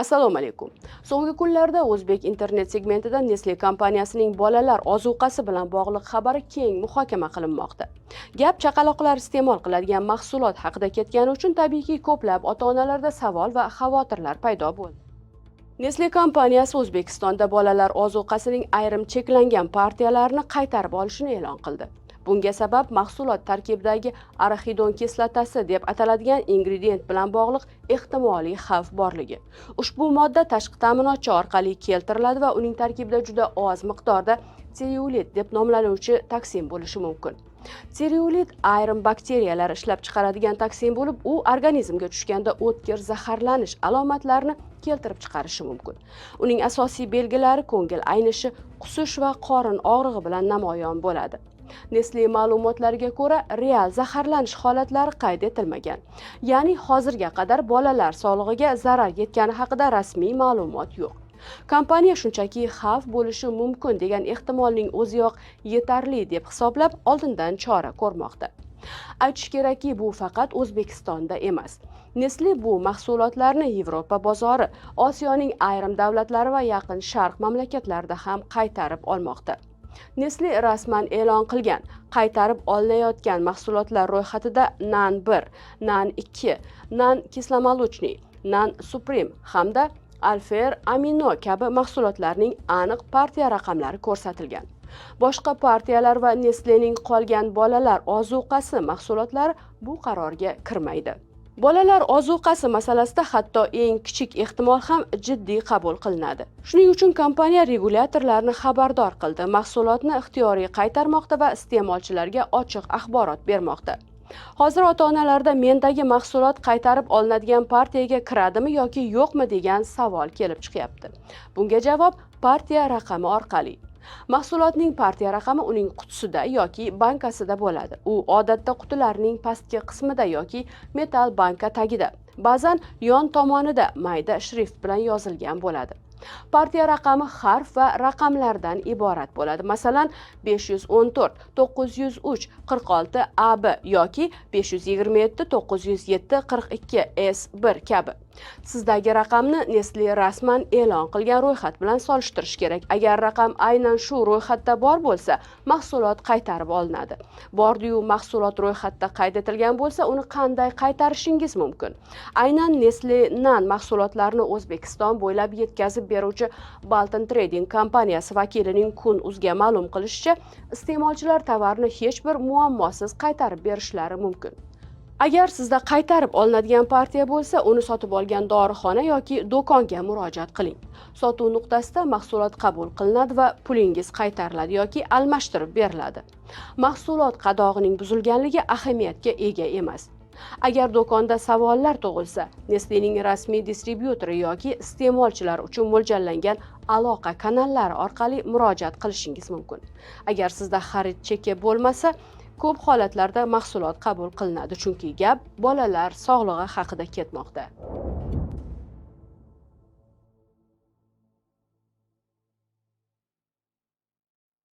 Assalomu alaykum. So'nggi kunlarda o'zbek internet segmentida Nestle kompaniyasining bolalar ozuqasi bilan bog'liq xabari keng muhokama qilinmoqda. Gap chaqaloqlar iste'mol qiladigan mahsulot haqida ketgani uchun, tabiiyki, ko'plab ota-onalarda savol va xavotirlar paydo bo'ldi. Nestle kompaniyasi O'zbekistonda bolalar ozuqasining ayrim cheklangan partiyalarini qaytarib olishini e'lon qildi. Bunga sabab mahsulot tarkibidagi araxidon kislotasi deb ataladigan ingredient bilan bog'liq ehtimoliy xavf borligi. Ushbu modda tashqi ta'minotchi orqali keltiriladi va uning tarkibida juda oz miqdorda cereulid deb nomlanuvchi toksin bo'lishi mumkin. Cereulid ayrim bakteriyalar ishlab chiqaradigan toksin bo'lib, u organizmga tushganda o'tkir zaharlanish alomatlarini keltirib chiqarishi mumkin. Uning asosiy belgilari ko'ngil aynishi, qusish va qorin og'rig'i bilan namoyon bo'ladi. Nestle ma'lumotlariga ko'ra, real zaharlanish holatlari qayd etilmagan. Ya'ni hozirga qadar bolalar sog'lig'iga zarar yetgani haqida rasmiy ma'lumot yo'q. Kompaniya shunchaki xavf bo'lishi mumkin degan ehtimolning o'ziyoq yetarli deb hisoblab, oldindan chora ko'rmoqda. Aytish kerakki, bu faqat O'zbekistonda emas. Nestle bu mahsulotlarni Yevropa bozori, Osiyoning ayrim davlatlari va Yaqin Sharq mamlakatlarida ham qaytarib olmoqda. Nestle rasman e'lon qilgan qaytarib olinayotgan mahsulotlar ro'yxatida Nan 1, Nan 2, Nan кисломолочный, Nan Supreme hamda Alfer Amino kabi mahsulotlarning aniq partiya raqamlari ko'rsatilgan. Boshqa partiyalar va Nestlening qolgan bolalar ozuqasi mahsulotlari bu qarorga kirmaydi. Bolalar ozuqasi masalasida hatto eng kichik ehtimol ham jiddiy qabul qilinadi. Shuning uchun kompaniya regulyatorlarni xabardor qildi, mahsulotni ixtiyoriy qaytarmoqda va iste'molchilarga ochiq axborot bermoqda. Hozir ota-onalarda mendagi mahsulot qaytarib olinadigan partiyaga kiradimi yoki yo'qmi degan savol kelib chiqyapti. Bunga javob partiya raqami orqali. Mahsulotning partiya raqami uning qutisida yoki bankasida bo'ladi. U odatda qutilarning pastki qismida yoki metall banka tagida, ba'zan yon tomonida mayda shrift bilan yozilgan bo'ladi. Partiya raqami harf va raqamlardan iborat bo'ladi. Masalan, 514 903 46 AB yoki 527 907 42 S1 kabi. Sizdagi raqamni Nestle rasman e'lon qilgan ro'yxat bilan solishtirish kerak. Agar raqam aynan shu ro'yxatda bor bo'lsa, mahsulot qaytarib olinadi. Bordiyu mahsulot ro'yxatda qayd etilgan bo'lsa, uni qanday qaytarishingiz mumkin? Aynan Nestle Nan mahsulotlarini O'zbekiston bo'ylab yetkazib beruvchi Balton Trading kompaniyasi vakilining Kun uzga ma'lum qilishicha, iste'molchilar tovarni hech bir muammosiz qaytarib berishlari mumkin. Agar sizda qaytarib olinadigan partiya bo'lsa, uni sotib olgan dorixona yoki do'konga murojaat qiling. Sotuv nuqtasida mahsulot qabul qilinadi va pulingiz qaytariladi yoki almashtirib beriladi. Mahsulot qadog'ining buzilganligi ahamiyatga ega emas. Agar do'konda savollar tug'ilsa, Nestlening rasmiy distribyutori yoki iste'molchilar uchun mo'ljallangan aloqa kanallari orqali murojaat qilishingiz mumkin. Agar sizda xarid cheki bo'lmasa, ko'p holatlarda mahsulot qabul qilinadi, chunki gap bolalar sog'lig'i haqida ketmoqda.